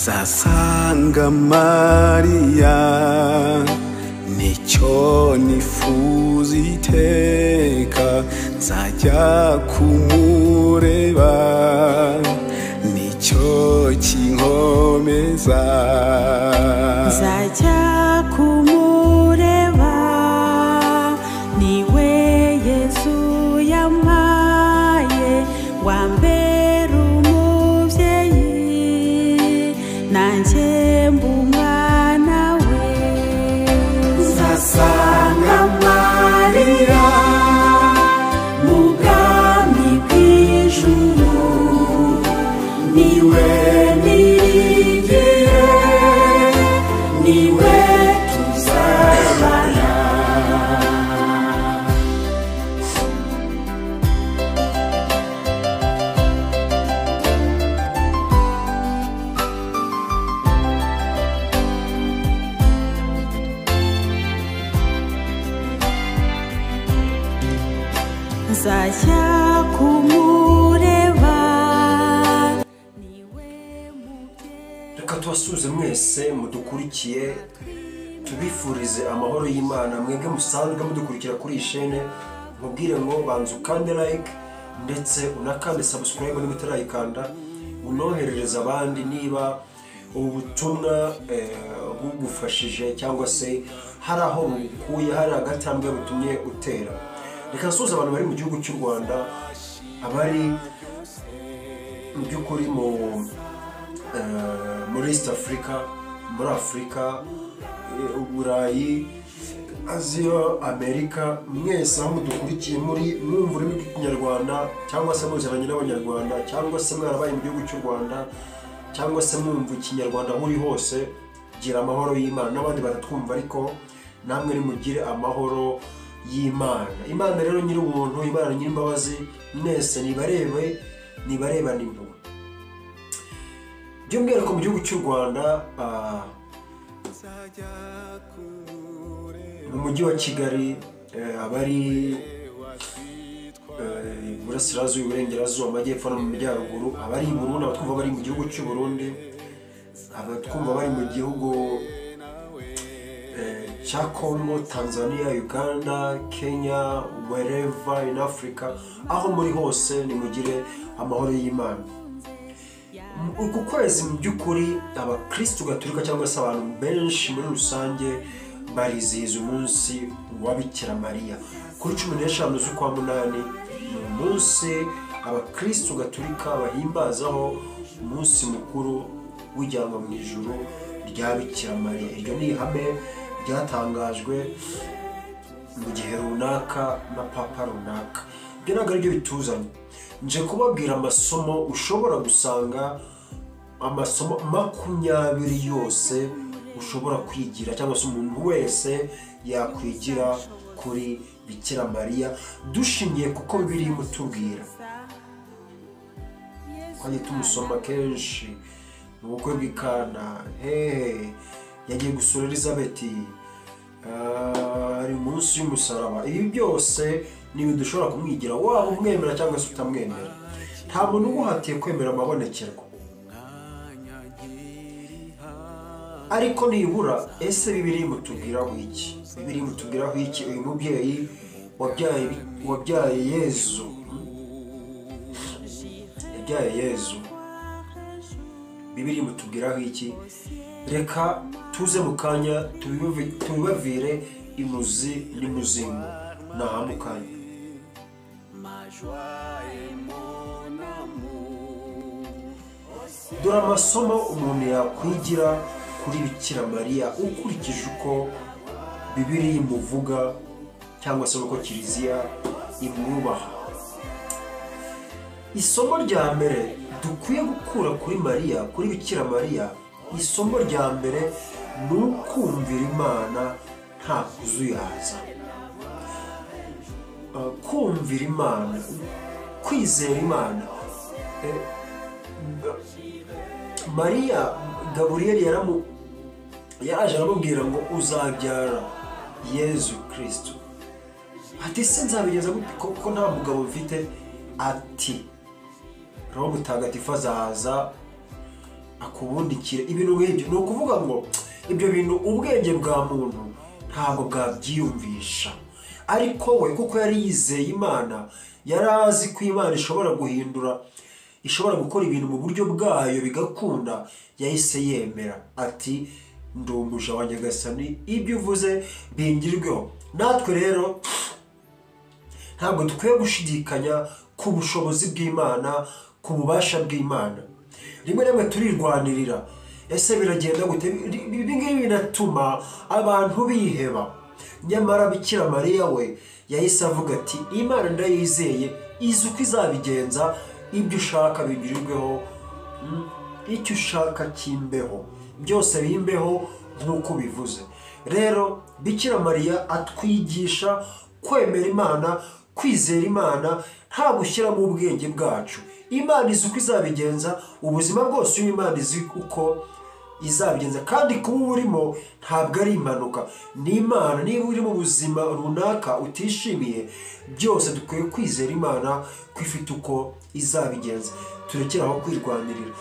Nzasanga Mariya, nicyo nifuza iteka, nzajya kumureba, nicyo kinkomeza. Nzajya kumureba, niwe Yesu yampaye, wambera umubyeyi, nanjye mba umwana we. Nzasanga Mariya mu bwami bw'ijuru, niwe niringiye, niwe tuzabana. Nzajya kumureba, niwe mubyeyi. Reka tubasuhuze mwese mudukurikiye, tubifurize amahoro y'Imana. Mwebwe musanzwe mudukurikira kuri iyi shene, mubwire ngo banza ukande like ndetse unakande subscribe niba utarayikanda, unoherereza abandi niba ubu butumwa bugufashije cyangwa se hari aho bukuye, hari agatambwe butumye utera. Reka nsuhuze abantu bari mu gihugu cy'u Rwanda, abari mu by'ukuri muri East Africa, muri Afurika, Uburayi, Aziya, Amerika, mwese aho mudukurikiye muri mwumva ururimi rw'Ikinyarwanda cyangwa se muziranye n'Abanyarwanda cyangwa se mwarabaye mu gihugu cy'u Rwanda cyangwa se mwumva Ikinyarwanda aho uri hose, gira amahoro y'Imana. N'abandi baratwumva ariko namwe nimugire amahoro y'Imana. Imana rero nyir'ubuntu, Imana nyir'imbabazi, mwese nibarebe, nibarebane impuhwe. By'umwihariko mu gihugu cy'u Rwanda, mu mujyi wa Kigali, abari iburasirazuba, iburengerazuba, amajyepfo no mu majyaruguru, abari i Burundi, abatwumva bari mu gihugu cy'u Burundi, abatwumva bari mu gihugu cya Congo, Tanzania, Uganda, Kenya, wherever in Africa, aho muri hose nimugire amahoro y'Imana. Uku kwezi mu by'ukuri abakristu gatolika cyangwa se abantu benshi muri rusange barizihiza umunsi wa Bikira Mariya. Kuri 15 z'ukwa munani ni umunsi abakristu gatolika bahimbazaho umunsi mukuru w'ijyanwa mu ijuru rya Bikira Mariya. Iryo ni ihame ryatangajwe mu gihe runaka na papa runaka. Ibyo ntabwo aribyo bituzanye. Nje kubabwira amasomo ushobora gusanga, amasomo 20 yose ushobora kwigira cyangwa se umuntu wese yakwigira kuri Bikira Mariya, dushingiye kuko Bibiliya imutubwira. Twajya tumusoma kenshi mu bukwe bw'i Kana, hehe yagiye gusura Elizabeth, ari munsi y'umusaraba. Ibi byose ni ibintu dushobora kumwigira, waba umwemera cyangwa se utamwemera. Nta muntu uguhatiye kwemera amabonekerwa, ariko nibura ese Bibiliya imutubwiraho iki? Bibiliya imutubwiraho iki? Uyu mubyeyi wabyaye Yezu, yabyaye Yezu, Bibiliya imutubwiraho iki? Reka tuze mu kanya tubibavire imuzi n'imuzingo. Naha mu kanya. Dore amasomo umuntu yakwigira kuri Bikira Mariya ukurikije uko Bibiliya imuvuga cyangwa se uko Kiliziya imwubaha. Isomo rya mbere dukwiye gukura kuri Mariya, kuri Bikira Mariya, isomo rya mbere ni ukumvira Imana nta kuzuyaza. Kumvira Imana, kwizera Imana. Mariya, Gaburiyeli yaraje aramubwira ngo uzabyara Yezu Kristo. Ati se nzabigeza gute kuko nta mugabo mfite? Ati Roho Mutagatifu azaza akubundikire, ibintu nk'ibyo. Ni ukuvuga ngo ibyo bintu ubwenge bwa muntu ntabwo bwabyiyumvisha, ariko we kuko yari yizeye Imana, yari azi ko Imana ishobora guhindura, ishobora gukora ibintu mu buryo bwayo bigakunda, yahise yemera ati ndi umuja wa Nyagasani, ibyo uvuze bingirweho. Natwe rero ntabwo dukwiye gushidikanya ku bushobozi bw'Imana, ku bubasha bw'Imana. Rimwe rimwe turirwanirira, ese biragenda gute? Ibi ngibi binatuma abantu biheba. Nyamara Bikira Mariya we yahise avuga ati Imana ndayizeye, izi uko izabigenza, ibyo ushaka bigirirweho, icyo ushaka kimbeho, byose bimbeho nk'uko bivuze. Rero Bikira Mariya atwigisha kwemera Imana, kwizera Imana, nta gushyiramo ubwenge bwacu. Imana izi uko izabigenza, ubuzima bwose Imana izi uko izabigenza, kandi kuba urimo ntabwo ari impanuka, ni Imana. Niba uri mu buzima runaka utishimiye, byose dukwiye kwizera Imana ko ifite uko izabigenza. Turekere aho kwirwanirira,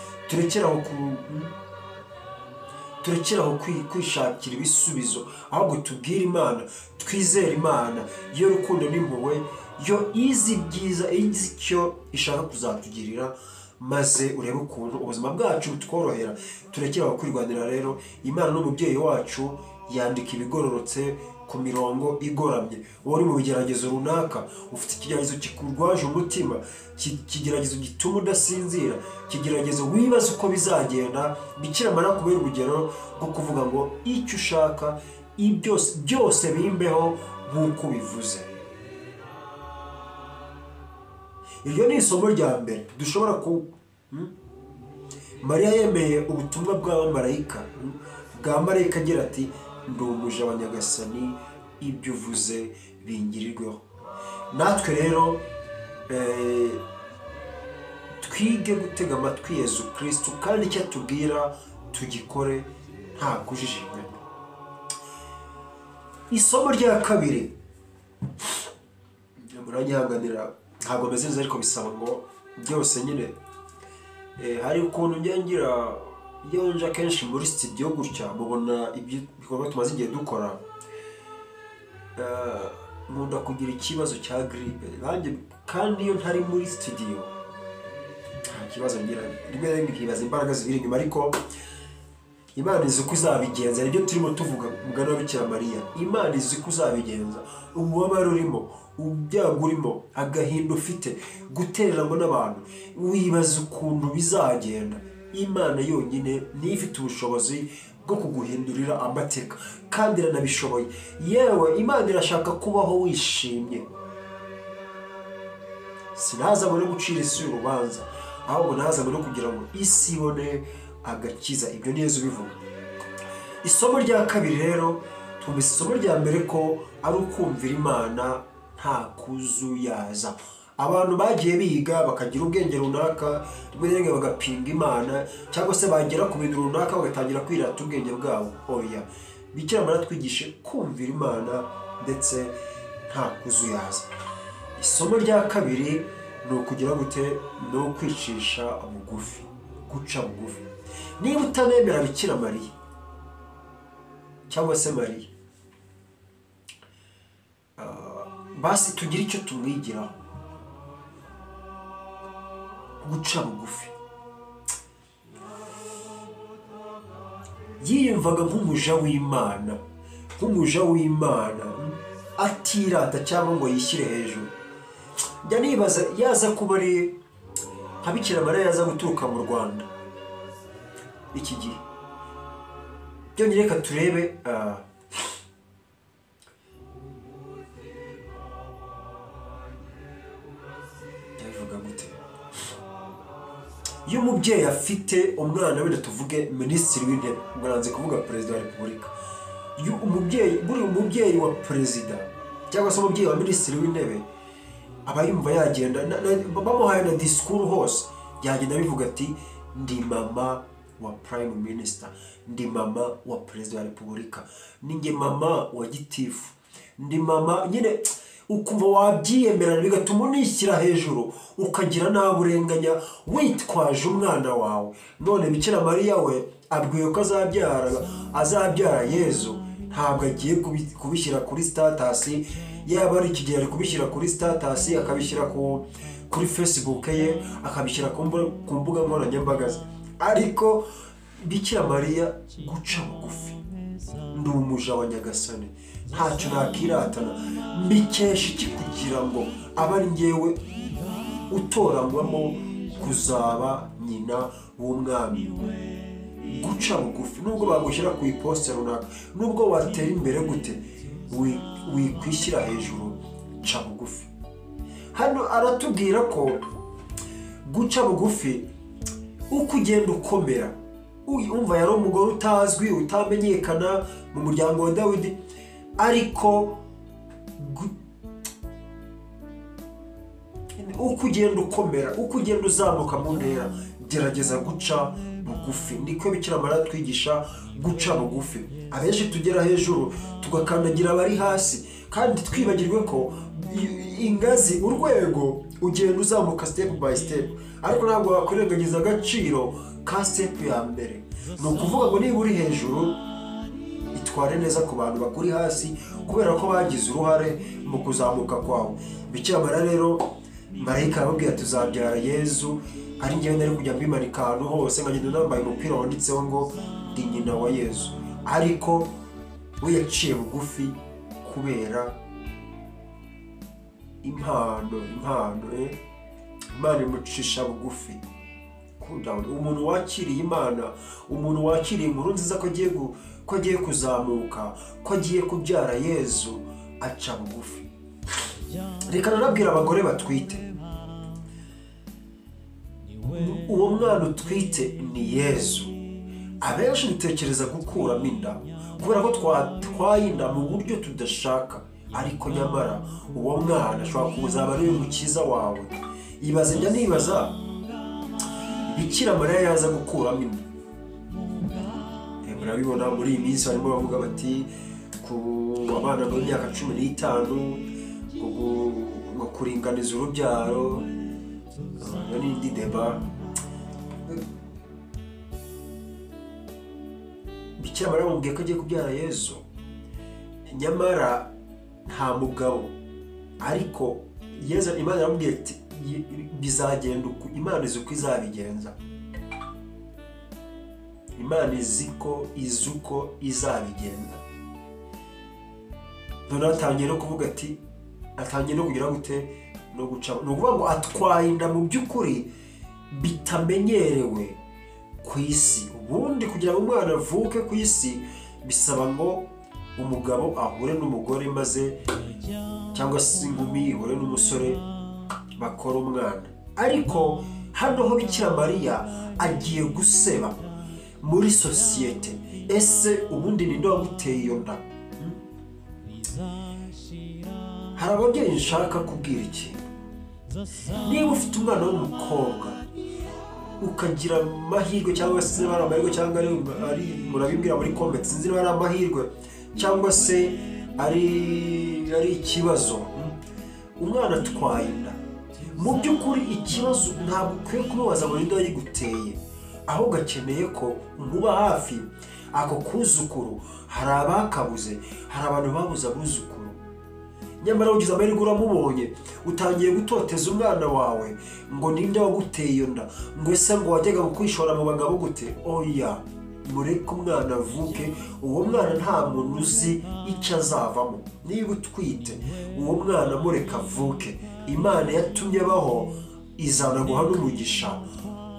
turekere aho kwishakira ibisubizo, ahubwo tubwire Imana, twizere Imana yo rukundo n'impuhwe, yo izi byiza, izi icyo ishaka kuzatugirira, maze urebe ukuntu ubuzima bwacu butworohera. Turekere aho kwirwanira rero. Imana n'umubyeyi wacu yandika ibigororotse ku mirongo igoramye. Wowe uri mu bigeragezo runaka, ufite ikigeragezo kikurwaje umutima, ikigeragezo gituma udasinzira, ikigeragezo wibaza uko bizagenda, Bikira Mariya kubera urugero rwo kuvuga ngo icyo ushaka byose bimbeho nk'uko bivuze. Iryo ni isomo rya mbere dushobora ku Mariya yemeye ubutumwa bwa marayika, bwa marayika agira ati ndi umuja wa Nyagasani, ibyo uvuze bingirirweho. Natwe rero twige gutega amatwi Yezu Kristu, kandi icyo atubwira tugikore nta kujijinganya. Isomo rya kabiri, muranyihanganira ntabwo meze neza, ariko bisaba ngo byose nyine. Hari ukuntu njya ngira iyo nje akenshi muri studio gutya, mubona ibikorwa tumaze igihe dukora, nkunda kugira ikibazo cya grippe kandi iyo ntari muri studio nta kibazo ngira. Rimwe na rimwe nkibaza imbaraga zibiri inyuma, ariko Imana izi uko izabigenza. Nibyo turimo tuvuga mugani wa Bikira Mariya, Imana izi uko izabigenza. Ububabare urimo, ibyago urimo, agahinda ufite, gutereranwa n'abantu, wibaza ukuntu bizagenda. Imana yonyine niyo ifite ubushobozi bwo kuguhindurira amateka, kandi iranabishoboye. Yewe Imana irashaka kubaho wishimye. Sinazanywe no gucira isi urubanza, ahubwo nazanywe no kugira ngo isi ibone agakiza. Ibyo ni Yezu ubivuga. Isomo rya kabiri rero, twumvise isomo rya mbere ko ari ukumvira Imana nta kuzuyaza. Abantu bagiye biga bakagira ubwenge runaka, rimwe na rimwe bagapinga Imana, cyangwa se bagera ku bintu runaka bagatangira kwirata ubwenge bwabo. Oya, Bikira Mariya twigishe kumvira Imana ndetse nta kuzuyaza. Isomo rya kabiri ni ukugira gute? Ni ukwicisha bugufi, guca bugufi. Niba utanemera Bikira Mariya cyangwa se Mariya, basi tugire icyo tumwigiraho, guca bugufi. Yiyumvaga nk'umuja w'Imana, nk'umuja w'Imana, atirata cyangwa ngo yishyire hejuru. Njya nibaza yaza kuba ari nka Bikira Mariya yaza guturuka mu Rwanda iki gihe. Byongeye reka turebe ndabivuga gute? Iyo umubyeyi afite umwana wenda tuvuge minisitiri w'intebe, ubwo kuvuga perezida wa repubulika, iyo umubyeyi, buri umubyeyi wa perezida cyangwa se umubyeyi wa minisitiri w'intebe aba yumva yagenda bamuhaye na disikuru hose, yagenda bivuga ati ndi mama wa prime minister, ndi mama wa perezida wa repubulika, ninjye mama wa gitifu, ndi mama nyine. Ukumva wabyiyemerana, bigatuma unishyira hejuru, ukagira nabi urenganya witwaje umwana wawe. None Bikira Mariya we abwiwe ko azabyara Yezu, ntabwo agiye kubishyira kuri status. Yaba ari iki gihe ari kubishyira kuri status, akabishyira kuri Facebook ye, akabishyira ku mbuga nkoranyambaga ze. Ariko Bikira Mariya guca bugufi, ndi umuja wa Nyagasani, ntacyo nakiratana, mbikesha iki kugira ngo abe ari njyewe utoranywamo kuzaba nyina w'umwami. Guca bugufi, nubwo bagushyira ku iposite runaka, nubwo watera imbere gute, wikwishyira hejuru, ca bugufi. Hano aratubwira ko guca bugufi uko ugenda ukomera. Umva, yari umugore utazwi, utamenyekana mu muryango wa Dawidi, ariko uko ugenda ukomera, uko ugenda uzamuka mu ntera, gerageza guca bugufi. Niko Bikira Mariya twigisha guca bugufi. Abenshi tugera hejuru tugakandagira abari hasi, kandi twibagirwe ko ingazi, urwego ugenda uzamuka step by step, ariko ntabwo wakwirengagiza agaciro ka step ya mbere. Ni ukuvuga ngo niba uri hejuru, itware neza ku bantu bakuri hasi, kubera ko bagize uruhare mu kuzamuka kwawe. Bikira Mariya rero, marayika aramubwira tuzabyara Yezu, ari njyewe nari kujya mbimanika ahantu hose, nkagenda nambaye umupira wanditseho ngo ndi nyina wa Yezu. Ariko we yaciye bugufi kubera impano Imana imucisha bugufi. Umuntu wakiriye Imana, umuntu wakiriye inkuru nziza ko agiye kuzamuka, ko agiye kubyara Yezu, aca bugufi. Reka narabwira abagore batwite, uwo mwana utwite ni Yezu. Abenshi dutekereza gukuramo inda kubera ko twatwaye inda mu buryo tudashaka, ariko nyamara uwo mwana ashobora kuzaba ari umukiza wawe. Ibaze, njya nibaza Bikira Mariya yaza gukuramo inda. Murabibona muri iyi minsi barimo bavuga bati ku abana b'imyaka 15 ngo kuringaniza urubyaro, n'indi deba. Bikira Mariya bamubwiye ko agiye kubyara Yezu, nyamara nta mugabo. Ariko Yezu, Imana yaramubwiye ati bizagenda uko Imana izi uko izabigenza. Imana izi uko izabigenza. Noneho atangiye no kuvuga ati, atangiye no kugira gute, no guca. Ni ukuvuga ngo atwaye inda mu by'ukuri bitamenyerewe ku isi. Ubundi kugira ngo umwana avuke ku isi bisaba ngo umugabo ahure n'umugore, maze cyangwa se inkumi ihure n'umusore, bakora umwana. Ariko hano ho Bikira Mariya agiye guseba muri sosiyete. Ese ubundi ninde waguteye iyo nda? Hari ababyeyi nshaka kubwira ikintu. Niba ufite umwana w'umukobwa ukagira amahirwe, cyangwa se niba ari amahirwe, cyangwa ari murabimbwira muri comments, sinzi niba ari amahirwe cyangwa se ari ikibazo, umwana atwaye inda, mu by'ukuri ikibazo ntabwo ukwiye kumubaza ngo ninde wayiguteye, ahubwo akeneye ko umuba hafi. Ako kuzukuru, hari abakabuze, hari abantu babuze abuzukuru, nyamara ugize amahirwe uramubonye, utangiye gutoteza umwana wawe ngo ninde waguteye iyo nda, ngo ese ngo wajyaga kwishora mu bagabo gute? Oya, mureke umwana avuke. Uwo mwana nta muntu uzi icyo azavamo. Niba utwite uwo mwana mureka avuke. Imana yatumye abaho izanaguha n'umugisha,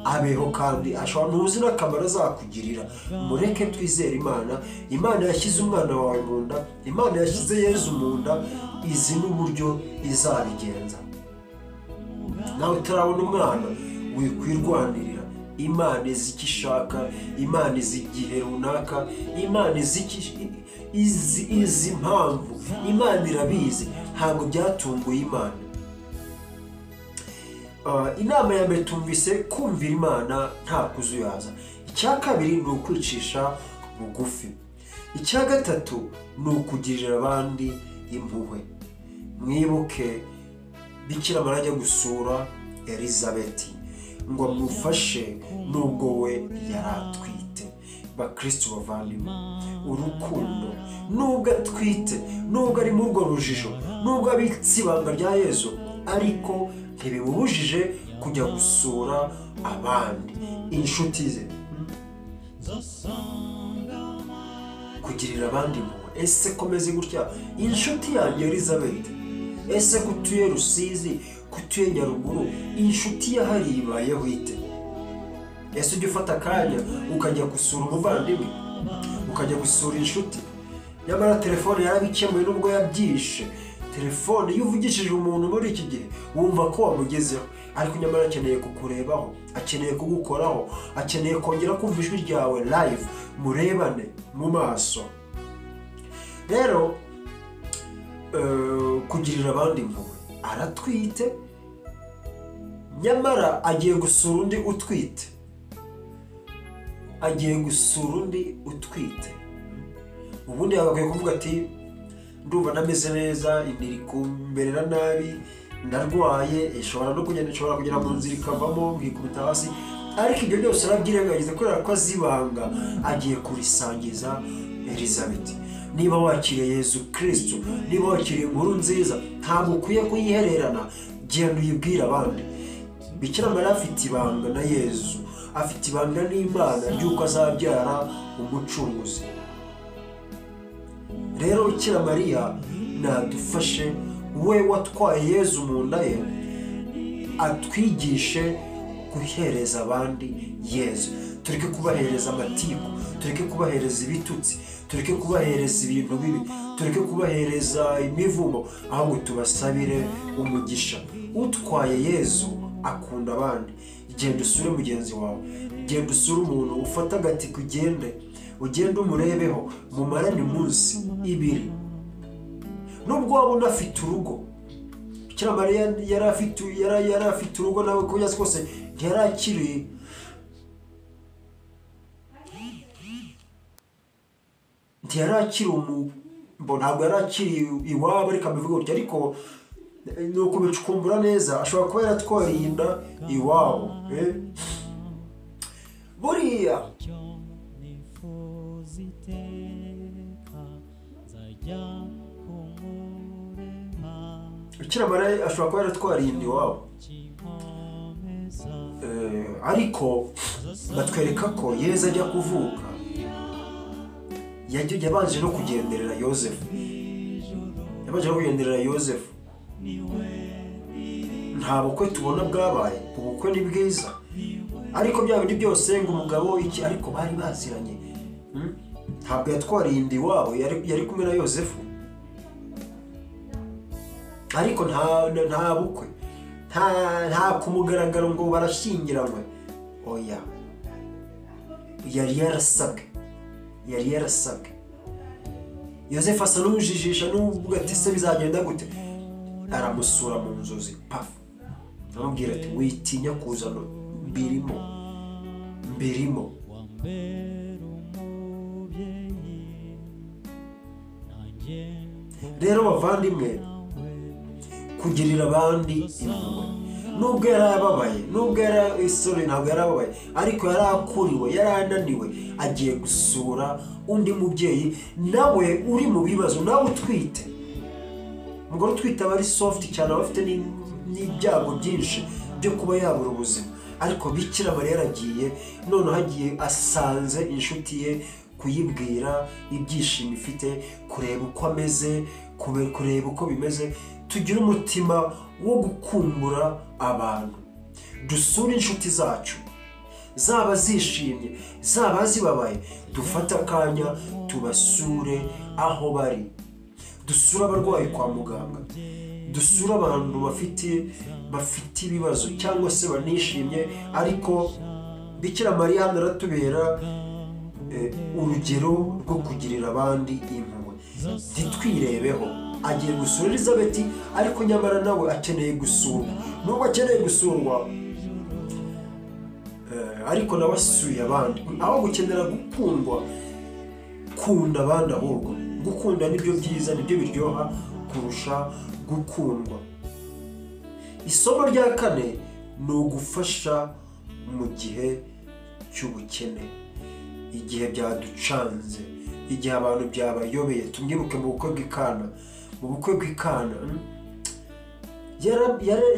abeho, kandi ashobora ntuzi n'akamaro azakugirira. Mureke twizere Imana. Imana yashyize umwana wawe mu nda, Imana yashyize Yezu mu nda, izi n'uburyo izabigenza. Nawe utarabona umwana wikwirwanirira. Imana izi icyo ishaka, Imana izi igihe runaka, Imana izi impamvu, Imana irabizi, ntabwo byatunguye Imana. Inama ya mbere tumvise, kumvira Imana nta kuzuyaza. Icya kabiri ni ukwicisha bugufi. Icya gatatu ni ukugirira abandi impuhwe. Mwibuke Bikira Mariya ajya gusura Elizabeti ngo amufashe nubwo we yari atwite. Bakristo bavandimwe, urukundo nubwo atwite, nubwo ari muri urwo rujijo, nubwo abitse ibanga rya Yezu, ariko ntibimubujije kujya gusura abandi, inshuti ze, kugirira abandi impuhwe. Ese komeze gutya inshuti yanjye Elizabeth, ese kutuye Rusizi, kutuye Nyaruguru, inshuti yahari ibayeho ite? Ese ujya ufata akanya ukajya gusura umuvandimwe, ukajya gusura inshuti? Nyamara telefone yarabikemuye nubwo yabyishe. Telefone iyo uvugishije umuntu muri iki gihe wumva ko wamugezeho, ariko nyamara akeneye kukurebaho, akeneye kugukoraho, akeneye kongera kumva ijwi ryawe live, murebane mu maso. Rero kugirira abandi impuhwe, aratwite nyamara agiye gusura undi utwite, agiye gusura undi utwite. Ubundi yagakwiye kuvuga ati ndumva ntameze neza, inda iri kumberera nabi, ndarwaye, ishobora no kugenda, ishobora kugera mu nzira ikavamo nkikubita hasi. Ariko ibyo byose arabyirengagiza kubera ko azi ibanga agiye kurisangiza Elizabeth. Niba wakiriye Yezu Kristo, niba wakiriye inkuru nziza, ntabwo ukwiye kuyihererana, genda uyibwire abandi. Bikira Mariya afite ibanga na Yezu, afite ibanga n'Imana ry'uko azabyara umucunguzi. Rero Bikira Mariya nadufashe, we watwaye Yezu mu nda ye, atwigishe guhereza abandi Yezu. Tureke kubahereza amatiku, tureke kubahereza ibitutsi, tureke kubahereza ibintu bibi, tureke kubahereza imivumo, ahubwo tubasabire umugisha. Utwaye Yezu akunda abandi. Genda usure mugenzi wawe, genda usure umuntu, ufate agati kugende, ugende umurebeho, mumarane umunsi ibiri. Nubwo waba unafite urugo, Bikira Mariya yari afite urugo nawe ko yazi kose ntiyarakiri ntabwo yarakiri iwabo, ariko abivuga gutya, ariko ni ukubicukumbura neza, ashobora kuba yaratwaye inda iwabo. Buriya Bikira Mariya ashobora kuba yaratwariye inda iwabo, ariko batwereka ko Yezu ajya kuvuka yabanje no kugenderera Yozefu, yabanje no kugenderera Yozefu. Nta bukwe tubona bwabaye, ubukwe ni bwiza, ariko bya bindi byose ngo umugabo iki, ariko bari baziranye. Ntabwo yatwariye inda iwabo, yari kumwe na Yozefu, ariko nta bukwe, nta kumugaragaro ngo barashyingiranywe. Oya, yari yarasabwe, yari yarasabwe. Yozefu asa n'ujijisha n'uvuga ati se bizagenda gute? Aramusura mu nzozi, pafu, aramubwira ati witinya kuzana, mbirimo, mbirimo. Rero bavandimwe, kugirira abandi impuhwe, nubwo yari ababaye, nubwo yari isore, ntabwo yari ababaye, ariko yari akuriwe, yari ananiwe, agiye gusura undi mubyeyi nawe uri mu bibazo, nawe utwite. Umugore utwite aba ari soft cyane, aba afite n'ibyago byinshi byo kuba yabura ubuzima. Ariko Bikira Mariya yaragiye, noneho agiye asanze inshuti ye kuyibwira ibyishimo ifite, kureba uko ameze, kureba uko bimeze. Tugire umutima wo gukumbura abantu, dusure inshuti zacu, zaba zishimye, zaba zibabaye, dufate akanya tubasure aho bari, dusure abarwayi kwa muganga, dusure abantu bafite ibibazo cyangwa se banishimye. Ariko Bikira Mariya hano aratubera urugero rwo kugirira abandi impuhwe. Ntitwirebeho, agiye gusura Elizabeth, ariko nyamara nawe akeneye gusurwa. Nubwo akeneye gusurwa, ariko nawe asuye abandi. Aho gukenera gukundwa, kunda abandi ahubwo. Gukunda nibyo byiza, nibyo biryoha kurusha gukundwa. Isomo rya kane ni ugufasha mu gihe cy'ubukene, igihe byaducanze, igihe abantu byabayobeye. Tumwibuke mu bukwe bw'Ikana, mu bukwe bw'Ikana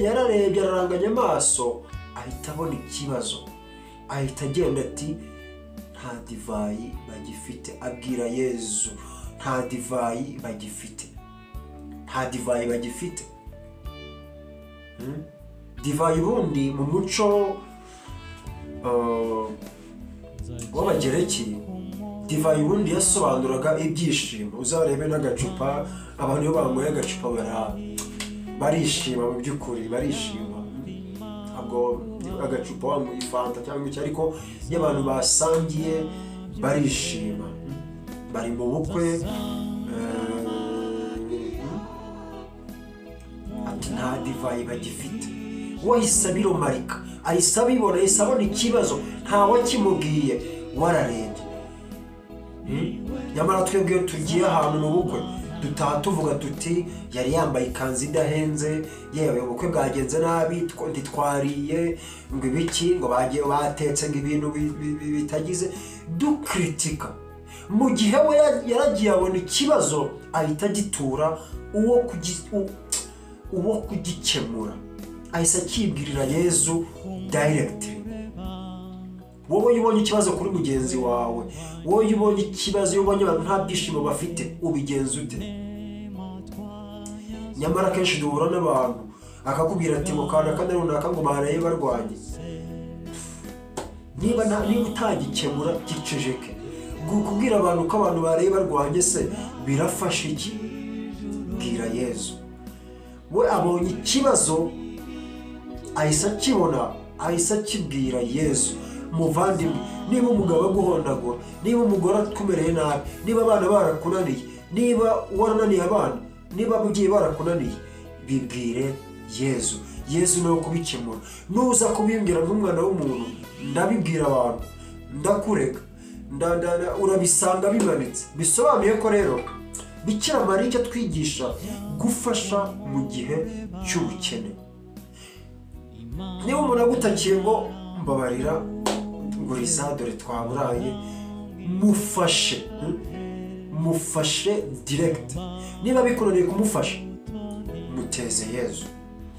yararebye araranganya amaso, ahita abona ikibazo, ahita agenda ati nta divayi bagifite. Abwira Yezu nta divayi bagifite, nta divayi bagifite. Divayi ubundi mu muco w'Abagereki, divayi ubundi yasobanuraga ibyishimo. Uzarebe n'agacupa, abantu iyo banyweye agacupa barishima, mu by'ukuri barishima. Ntabwo agacupa wanyweye fanta cyangwa iki, ariko iyo abantu basangiye barishima, bari mu bukwe. Ati nta divayi bagifite. Wahise abiromarika, ahise abibona, ahise abona ikibazo, ntawakimubwiye, wararebye. Nyamara twebwe iyo tugiye ahantu mu bukwe dutaha tuvuga tuti yari yambaye ikanzu idahenze, yewe ubukwe bwagenze nabi, ntitwariye, ngo ibiki, ngo bagiye batetse ngo ibintu bitagize, dukritika. Mu gihe we yaragiye abona ikibazo, ahita agitura uwo kugikemura, ahise akibwirira Yezu direct. Wowe iyo ubonye ikibazo kuri mugenzi wawe, wowe iyo ubonye ikibazo, iyo ubonye abantu nta byishimo bafite, ubigenza ute? Nyamara kenshi duhura n'abantu akakubwira ati ngo kanaka na runaka ngo baraye barwanye. Niba utagikemura giceceke. Kubwira abantu ko abantu baraye barwanye se birafasha iki? Bwira Yezu. We abonye ikibazo ahise akibona, ahise akibwira Yezu. Muvandimwe, niba umugabo aguhondagura, niba umugore akumereye nabi, niba abana barakunaniye, niba warananiye abana, niba ababyeyi barakunaniye, bibwire Yezu. Yezu niwe kubikemura. Nuza kubimbwira nk'umwana w'umuntu, ndabibwira abantu, ndakureka, urabisanga bimanitse. Bisobanuye ko rero Bikira Mariya icyo atwigisha gufasha mu gihe cy'ubukene. Niba umuntu agutakiye ngo mbabarira, nguriza dore twaburaye, mufashe, mufashe direct. Niba bikunaniye kumufasha, muteze Yezu,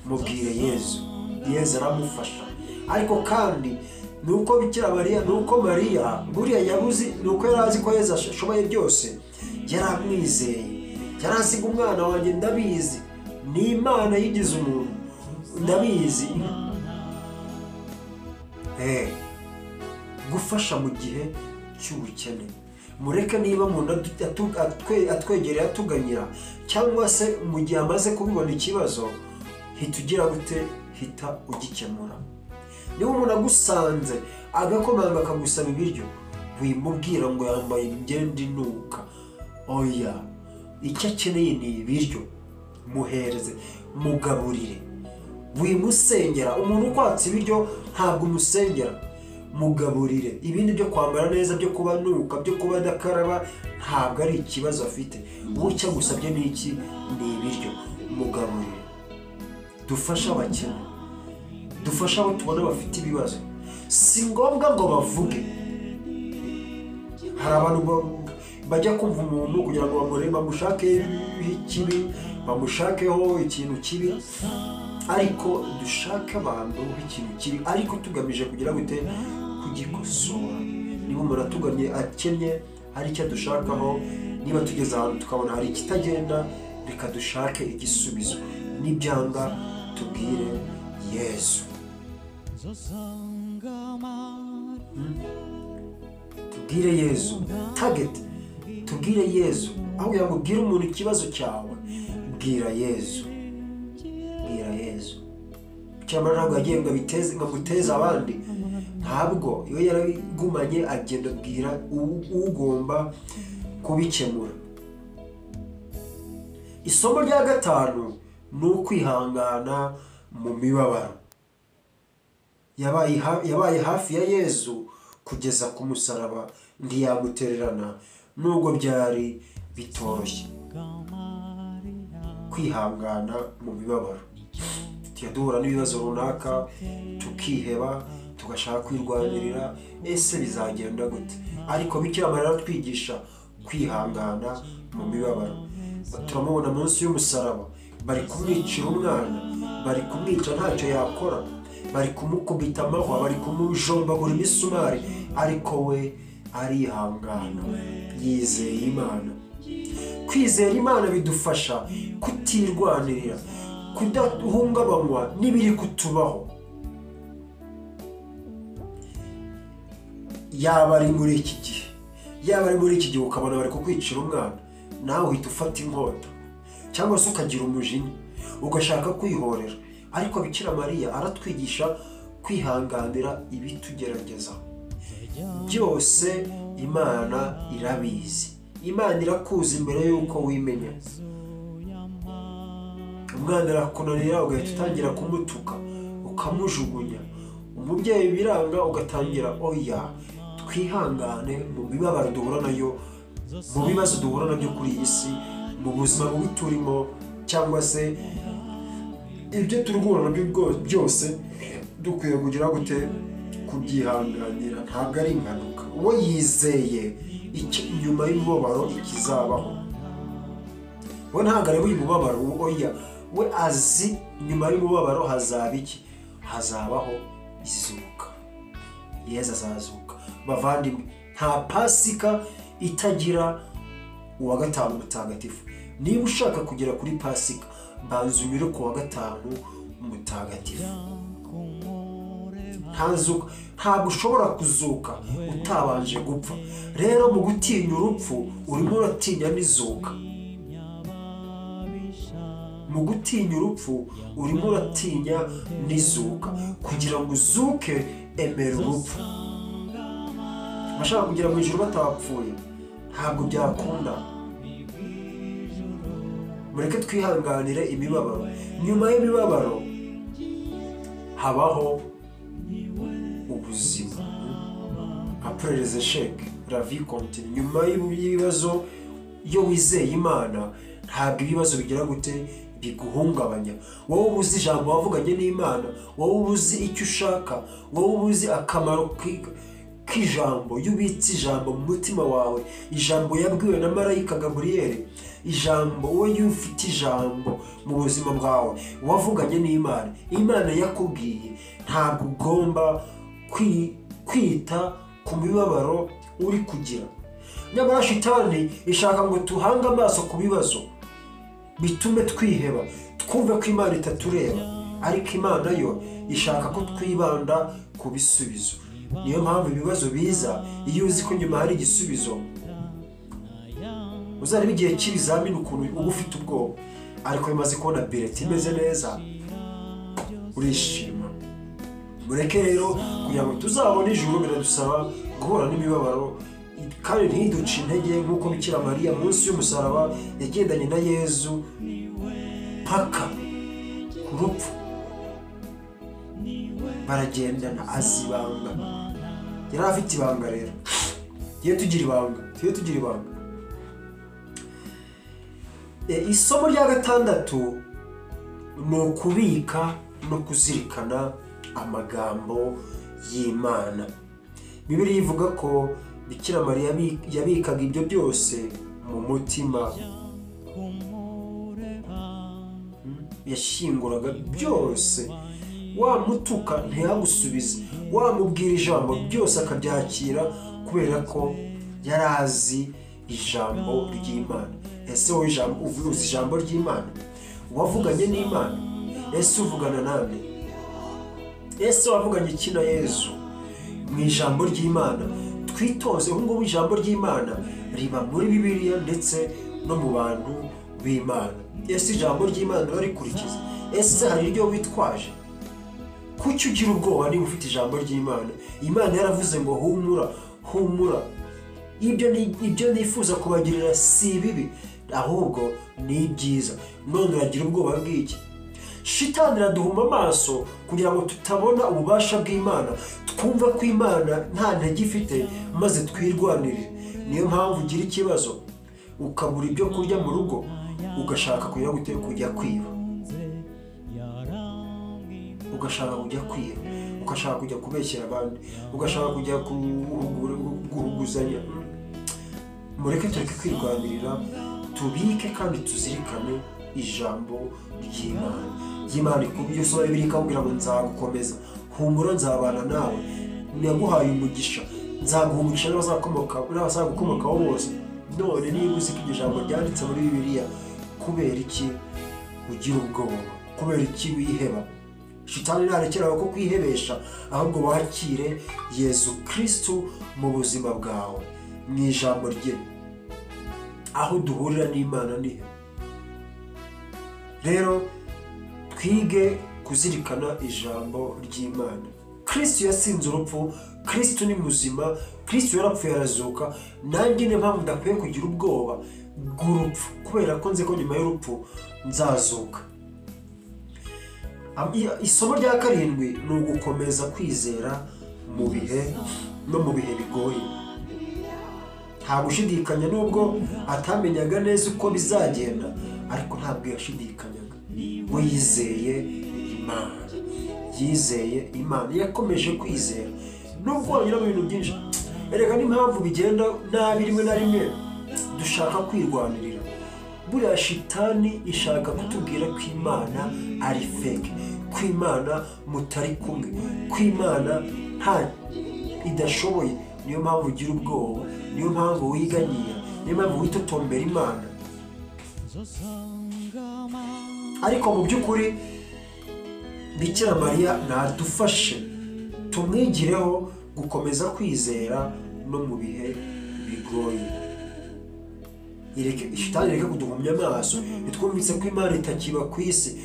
mubwire Yezu, Yezu aramufasha. Ariko kandi nuko Bikira Mariya, nuko Mariya buriya yabuzi, nuko yari azi ko Yezu ashoboye byose, yaramwizeye, yari azi ngo umwana wanjye ndabizi ni Imana yigize umuntu, ndabizi. Gufasha mu gihe cy'ubukene. Mureke niba umuntu atwegereye atuganyira, cyangwa se mu gihe amaze kubibona ikibazo, hita ugira gute? Hita ugikemura. Niba umuntu agusanze agakomanga akagusaba ibiryo, wimubwira ngo yambaye imyenda inuka, oya, icyo akeneye ni ibiryo, muhereze, mugaburire. Wimusengera. Umuntu ukwatse ibiryo ntabwo umusengera, mugaburire. Ibindi byo kwambara neza, byo kuba nuka, byo kuba adakaraba, ntabwo ari ikibazo afite. Wowe icyo agusabye ni iki? Ni ibiryo, mugaburire. Dufashe abakene, dufashe abo tubona bafite ibibazo. Si ngombwa ngo bavuge. Hari abantu bajya kumva umuntu kugira ngo bamurebe, bamushake ikibi, bamushakeho ikintu kibi, ariko dushake abantu ikintu kibi, ariko tugamije kugira gute? Kugikosora. Niba umuntu atuganye akennye, hari icyo dushakaho, niba tugeze ahantu tukabona hari ikitagenda, reka dushake igisubizo. Nibyanga tubwire Yezu. Tubwire Yezu. Target. Tubwire Yezu. Aho kugira ngo ubwire umuntu ikibazo cyawe, bwira Yezu. Bwira Yezu. Cyangwa ntabwo yagiye ngo abiteze, ngo amuteze abandi. Ntabwo iyo yarabigumanye agenda abwira ugomba kubikemura. Isomo rya gatanu ni ukwihangana mu mibabaro. Yabaye hafi ya Yezu kugeza ku musaraba, ntiyamutererana nubwo byari bitoroshye. kwihangana mu mibabaro. Tujya duhura n'ibibazo runaka tukiheba, tugashaka kwirwanirira, ese bizagenda gute? Ariko Bikira Mariya aratwigisha kwihangana mu mibabaro. Turamubona munsi y'umusaraba, bari kumwicira umwana, bari kumwica ntacyo yakora, bari kumukubita amahwa, bari kumujombagura imisumari, ariko we arihangana, yizeye Imana. Kwizera Imana bidufasha kutirwanirira, kudahungabanywa n'ibiri kutubaho. Yaba ari muri iki gihe, yaba ari muri iki gihe ukabona bari kukwicira umwana, nawe uhita ufata inkota cyangwa se ukagira umujinya ugashaka kwihorera. Ariko Bikira Mariya aratwigisha kwihanganira ibitugerageza byose. Imana irabizi, Imana irakuzi mbere y'uko wimenya. Umwana arakunanira ugahita utangira kumutuka, ukamujugunya. Umubyeyi biranga ugatangira oya. Twihangane mu mibabaro duhura nayo, mu bibazo duhura nabyo kuri iyi si, mu buzima bubi turimo, cyangwa se ibyo turi guhura nabyo byose, dukwiye kugira gute? Kubyihanganira. Ntabwo ari impanuka. Uwo yizeye nyuma y'umubabaro ikizabaho, we ntabwo areba uyu mubabaro, oya, we azi nyuma y'umubabaro hazaba iki? Hazabaho izuka. Yezu azazuka. Bavandimwe, nta Pasika itagira uwa gatanu mutagatifu. Niba ushaka kugera kuri Pasika, banza unyure ku wa gatanu mutagatifu. Ntabwo ushobora kuzuka utabanje gupfa. Rero mu gutinya urupfu urimo uratinya n'izuka. Mu gutinya urupfu urimo uratinya n'izuka. Kugira ngo uzuke, emera urupfu. Abashaka kugera mu ijuru batapfuye ntabwo byakunda. Mureke twihanganire imibabaro. Nyuma y'imibabaro habaho ubuzima. Après les échecs, la vie continue. Nyuma y'ibibazo, iyo wizeye Imana ntabwo ibibazo bigira gute biguhungabanya. Wowe ubuzi ijambo wavuganye n'Imana, wowe ubuzi icyo ushaka, wowe ubuzi akamaro k'ijambo. Iyo ubitse ijambo mu mutima wawe, ijambo yabwiwe na marayika Gaburiyeli, ijambo wowe iyo ufite ijambo mu buzima bwawe wavuganye n'Imana, Imana yakubwiye, ntabwo ugomba kwita ku mibabaro uri kugira. Nyamara shitani ishaka ngo tuhange amaso ku bibazo bitume twiheba, twumve ko Imana itatureba, ariko Imana yo ishaka ko twibanda ku bisubizo. Niyo mpamvu ibibazo biza, iyo uzi ko nyuma hari igisubizo. Uzareba igihe cy'ibizamini ukuntu uba ufite ubwoba, ariko bimaze kubona bileti imeze neza urishima. Mureke rero kugira ngo tuzabone ijuru biradusaba guhura n'imibabaro, kandi ntiduce intege nk'uko Bikira Mariya munsi y'umusaraba yagendanye na Yezu paka ku rupfu, baragendana, azi ibanga. Yari afite ibanga. Rero tugiye tugira ibanga, tugiye tugira ibanga. Isomo rya gatandatu ni ukubika no kuzirikana amagambo y'Imana. Bibiliya ivuga ko Bikira Mariya yabikaga ibyo byose mu mutima, yashyinguraga byose. Wamutuka ntiyagusubize, wamubwira ijambo byose akabyakira, kubera ko yari azi ijambo ry'Imana. Ese wowe uzi ijambo ry'Imana? Wavuganye n'Imana? Ese uvugana nande? Ese wavuganye iki na Yezu mu ijambo ry'Imana? Twitoze ubu ngubu ijambo ry'Imana riba muri Bibiliya ndetse no mu bantu b'Imana. Ese ijambo ry'Imana urarikurikiza? Ese hari iryo witwaje? Kuki ugira ubwoba niba ufite ijambo ry'Imana? Imana yaravuze ngo humura, humura. Ibyo nifuza kubagirira si ibibi, ahubwo ni ibyiza. None uragira ubwoba bw'iki? Shitani iraduhuma amaso kugira ngo tutabona ububasha bw'Imana, twumva ko Imana nta ntege ifite, maze twirwanirire. Niyo mpamvu ugira ikibazo ukabura ibyo kurya mu rugo, ugashaka kujya gute, kujya kwiba, ugashaka kujya kwiba, ugashaka kujya kubeshyera abandi, ugashaka kujya guhuguzanya. Mureke tureke kwirwanirira, tubike kandi tuzirikane ijambo ry'Imana. Y'Imana ikubye usoma Bibiliya ikakubwira ngo nzagukomeza, humura nzabana nawe, naguhaye umugisha, nzaguha umugisha n'abazagukomokaho bose. None niba uzi ko iryo jambo ryanditse muri Bibiliya, kubera iki ugira ubwoba? Kubera iki wiheba? Shitani ntarekeraho ko kwihebesha, ahubwo wakire Yezu Kristu mu buzima bwawe, mu ijambo rye. Aho duhurira n'Imana ni he? Rero twige kuzirikana ijambo ry'Imana. Kristu yatsinze urupfu, Kristu ni muzima, Kristu yarapfuye arazuka. Nanjye niyo mpamvu ndakwiye kugira ubwoba bw'urupfu, kubera ko nzi ko nyuma y'urupfu nzazuka. Isomo rya karindwi ni ugukomeza kwizera mu bihe no mu bihe bigoye. Nta gushidikanya, nubwo atamenyaga neza uko bizagenda, ariko ntabwo yashidikanyaga. We yizeye Imana, yizeye Imana, yakomeje kwizera nubwo wanyura mu bintu byinshi. Erega n'impamvu bigenda nabi rimwe na rimwe dushaka kwirwanirira. Buriya shitani ishaka kutubwira ko Imana ari fake, ko Imana mutari kumwe, ko Imana nta idashoboye. Niyo mpamvu ugira ubwoba, niyo mpamvu wiganyira, niyo mpamvu witotombera Imana. Ariko mu by'ukuri Bikira Mariya nadufashe tumwigireho gukomeza kwizera no mu bihe bigoye. Shitani ireke kuduhumya amaso, itwumvise ko Imana itakiba ku isi,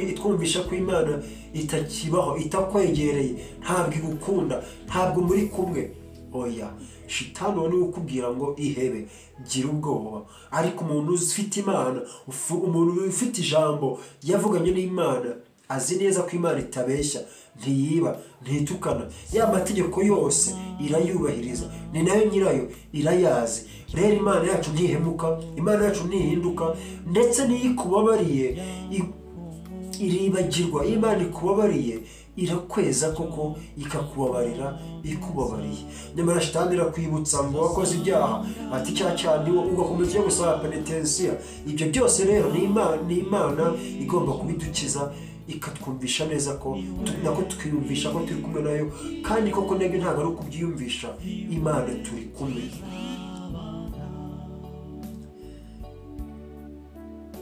itwumvisha ko Imana itakibaho, itakwegereye, ntabwo igukunda, ntabwo muri kumwe. Oya, shitani niwe ukubwira ngo ihebe, gira ubwoba. Ariko umuntu ufite Imana, umuntu ufite ijambo yavuganye n'Imana, azi neza ko Imana itabeshya, ntiyiba, ntitukana, ya mategeko yose irayubahiriza, ni nayo nyirayo, irayazi. Rero Imana yacu ntihemuka, Imana yacu ntihinduka, ndetse n'iyo ikubabariye iribagirwa. Imana ikubabariye irakweza koko, ikakubabarira ikubabariye. Nyamara shitani irakwibutsa ngo wakoze ibyaha, ati cya cyane ugakomeza ujya gusaba penetensiya. Ibyo byose rero ni Imana igomba kubidukiza, ikatwumvisha neza ko nako twiyumvisha ko turi kumwe nayo, kandi koko nabyo ntabwo ari ukubyiyumvisha, Imana turi kumwe.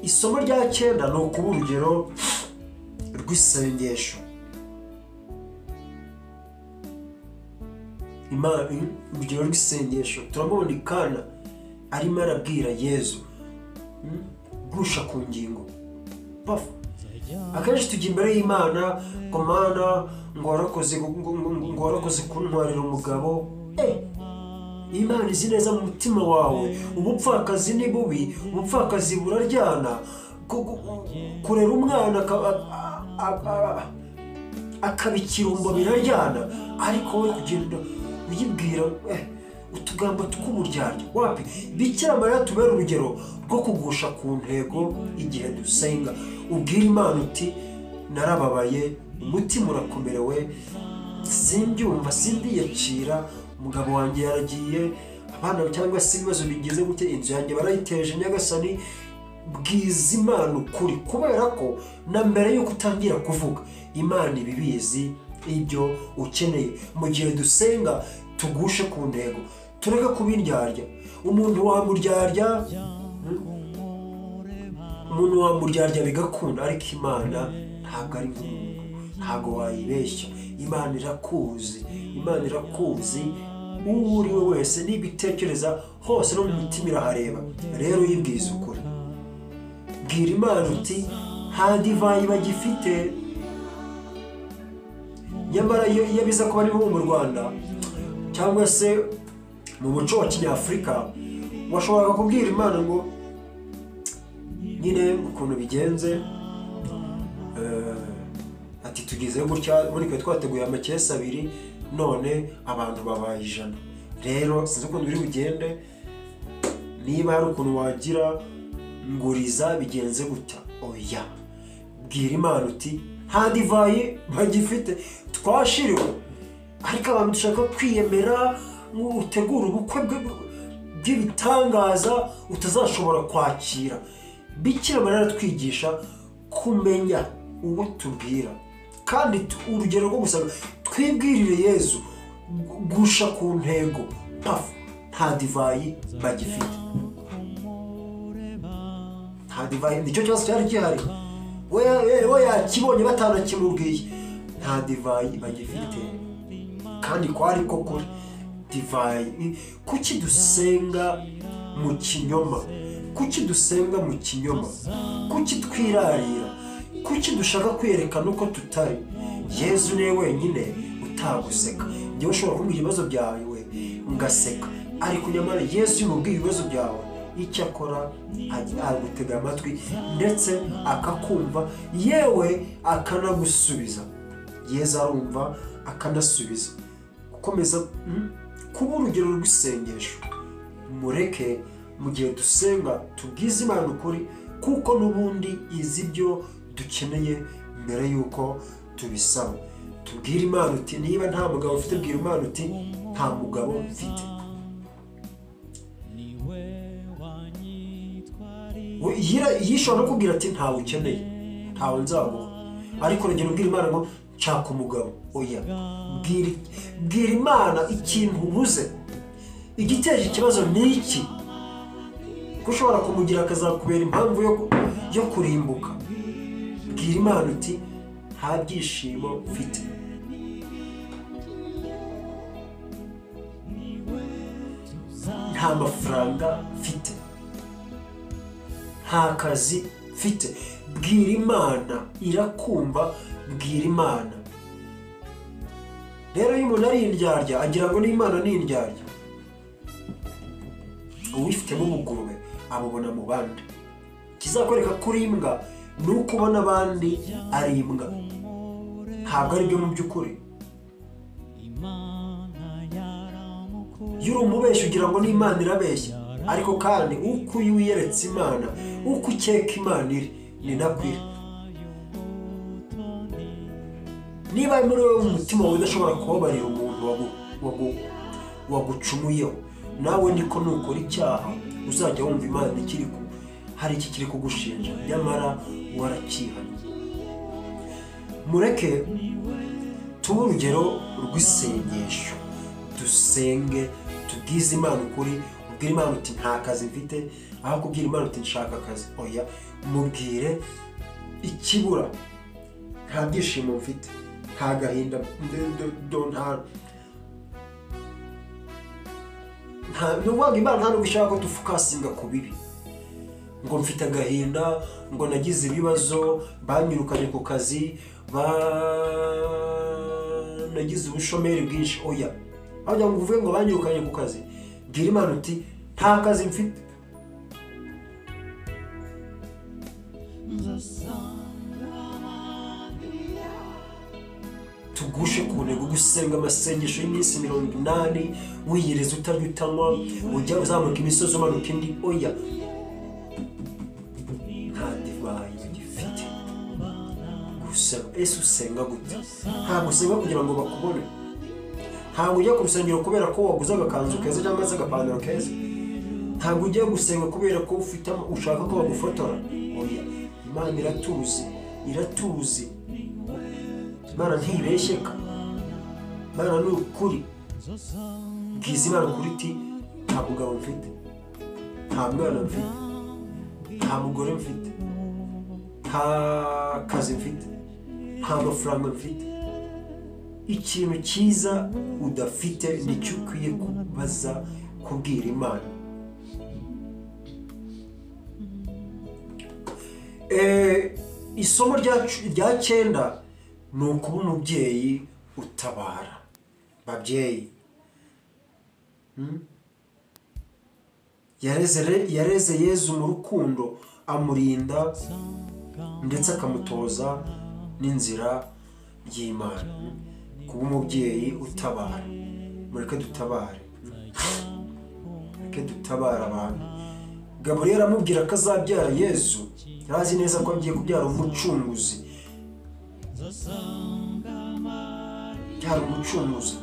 Isomo rya cyenda ni ukuba urugero rw'isengesho. Urugero rw'isengesho turamubona Ikana arimo arabwira Yezu gusha ku ngingo. Akenshi tujya imbere y'Imana ngo Mana ngo warakoze kuntwarira umugabo. Imana izi neza mu mutima wawe, ubupfakazi ni bubi, ubupfakazi buraryana. Kurera umwana akaba ikirumbo biraryana, ariko wowe kugenda uyibwira utugambo tw'uburyarya wapi. Bikira Mariya tubera urugero rwo kugusha ku ntego igihe dusenga. Ubwira Imana uti narababaye, umutima urakomerewe, simbyumva, sindiyakira, umugabo wanjye yaragiye, abana cyangwa se ibibazo bigize gute, inzu yanjye barayiteje. Nyagasani, bwiza Imana ukuri, kubera ko na mbere yuko utangira kuvuga Imana ibibizi ibyo ukeneye. Mu gihe dusenga tugushe ku ntego, tureke kubindyarya. Umuntu wamuryarya bigakunda, ariko Imana ntabwo ari nk'umuntu, ntabwo wayibeshya. Imana irakuzi, Imana irakuzi uwo uri we wese, n'ibitekereza hose no mu mutima irahareba. Rero yibwiza ukuri, bwira Imana uti nta divayi bagifite. Nyamara iyo biza kuba ari nko mu Rwanda cyangwa se mu muco wa Kinyafurika, washoboraga kubwira Imana ngo nyine ukuntu bigenze, ati tugize gutya, muri twe twateguye amakesi abiri, none abantu babaye 100. Rero sinzi ukuntu biri bugende, niba hari ukuntu wagira Nguriza, bigenze gutya. Oya, bwira Imana uti nta divayi bagifite, twashiriwe. Ariko abantu dushaka kwiyemera ngo utegure ubukwe bw'ibitangaza utazashobora kwakira. Bikira Mariya aratwigisha kumenya uwo tubwira, kandi urugero rwo gusaba twibwirire Yezu, gusha ku ntego, pafu, nta divayi bagifite, nta divayi. Nicyo kibazo cyari gihari, we yakibonye batanakimubwiye, nta divayi bagifite. Kandi kwari ko kuri divayi. Kuki dusenga mu kinyoma? Kuki dusenga mu kinyoma? Kuki twirarira? Kuki dushaka kwerekana uko tutari? Yezu niwe wenyine utaguseka. Njyewe ushobora kumbwira ibibazo byawe ngaseka, ariko nyamara Yesu iyo umubwiye ibibazo byawe, icyo akora agutega amatwi ndetse akakumva, yewe akanagusubiza. Yezu arumva akanasubiza. Gukomeza kuba urugero rw'isengesho, mureke mu gihe dusenga tubwize Imana ukuri, kuko n'ubundi izi ibyo dukeneye mbere y'uko tubisaba. Tubwire Imana uti niba nta mugabo ufite, bwira Imana uti nta mugabo mfite. Yishobora no kubwira ati ntawe ukeneye, ntawe nzaguha, ariko urugero ubwira Imana ngo nshaka umugabo. Oya, bwira Imana ikintu ubuze, igiteje ikibazo ni iki, ko ushobora kumugira akazakubera impamvu yo kurimbuka. Bwira Imana uti nta byishimo mfite, nta mafaranga mfite, nta kazi mfite. Bwira Imana, irakumva. Bwira Imana. Rero iyo umuntu ari indyarya agira ngo n'Imana ni indyarya. Uwifitemo ubugurube abubona mu bandi. Ikizakwereka kuri imbwa ni uko ubona abandi ari imbwa, ntabwo ari byo mu by'ukuri. Iyo uri umubeshyi ugira ngo n'Imana irabeshya, ariko kandi uko wiyeretse Imana, uko ukeka Imana iri, ni nako iri. Niba muri wowe mu mutima wawe udashobora kubabarira umuntu wagucumuyeho, nawe niko nukora icyaha uzajya wumva Imana ikiri hari iki kiri kugushinja, nyamara warakihannye. Mureke tube urugero rw'isengesho, dusenge tubwize Imana ukuri. Ubwire Imana uti nta kazi mfite, aho kubwira Imana uti nshaka akazi. Oya, mubwire ikibura, nta byishimo mfite, nta gahinda, nta n'uvuga Imana nta nubwo ishaka ko dufokasinga ku bibi, ngo mfite agahinda, ngo nagize ibibazo, banyirukanye ku kazi, nagize ubushomeri bwinshi. Oya, aho ngo uvuge ngo banyirukanye ku kazi, bwira Imana uti nta kazi mfite, tugushe ku ntego. Gusenga amasengesho y'iminsi 80, wiyiriza utarya utanywa, ujya uzamuka imisozi umanuka indi. Oya, nta divayi ugifite. Gusa ese usenga gute? Ntabwo usenga kugira ngo bakubone, ntabwo ujya ku rusengero kubera ko waguze agakanzu keza cyangwa se agapantaro keza, ntabwo ujya gusenga kubera ko ufite ushaka ko bagufotora. Oya, Imana iratuzi, iratuzi. Imana ntibeshyeka, Imana ni ukuri. Bwiza Imana ukuri uti nta mugabo mfite, nta mwana mfite, nta mugore mfite, nta kazi mfite, nta mafaranga mfite. Ikintu cyiza udafite nicyo ukwiye kubaza, kubwira Imana. Isomo rya 9 ni ukuba umubyeyi utabara. Babyeyi, yareze Yezu mu rukundo, amurinda ndetse akamutoza n'inzira y'Imana. Kuba umubyeyi utabara, mureke dutabare, mureke dutabara abantu. Gaburiyeli amubwira ko azabyara Yezu, yari azi neza ko agiye kubyara umucunguzi. Byara umucunguzi.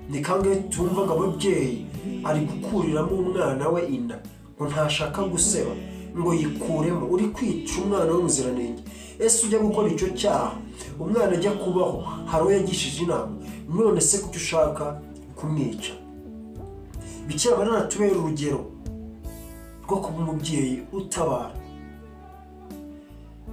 Ni kangahe tumva ngo ababyeyi ari gukuriramo umwana we inda, ngo ntashaka guseba, ngo yikuremo. Uri kwica umwana w'umuziranenge. Ese ujya gukora icyo cyaha, umwana ajya kubaho, hari uwo yagishije inama? None se kuki ushaka kumwica? Bikira Mariya aratubera urugero rwo kuba umubyeyi utabara.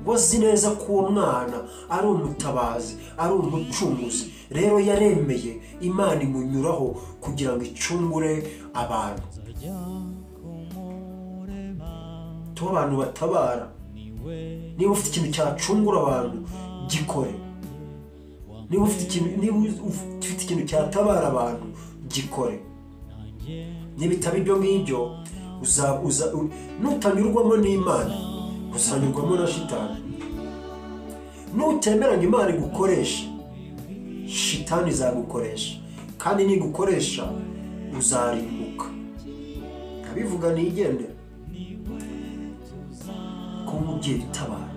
Wazi neza ko uwo mwana ari umutabazi, ari umucunguzi. Rero yaremeye Imana imunyuraho kugira ngo icungure abantu. Tuba abantu batabara. Niba ufite ikintu cyacungura abantu, gikore. Niba ufite ikintu cyatabara abantu, gikore. Niba bitaba ibyo ngibyo, nutanyurwamo n'Imana, uzanyurwamo na shitani. Nutemeranya Imana igukoresha, shitani izagukoresha, kandi nigukoresha uzarimbuka. Abivuga nigendera. Kuba umubyeyi utabara.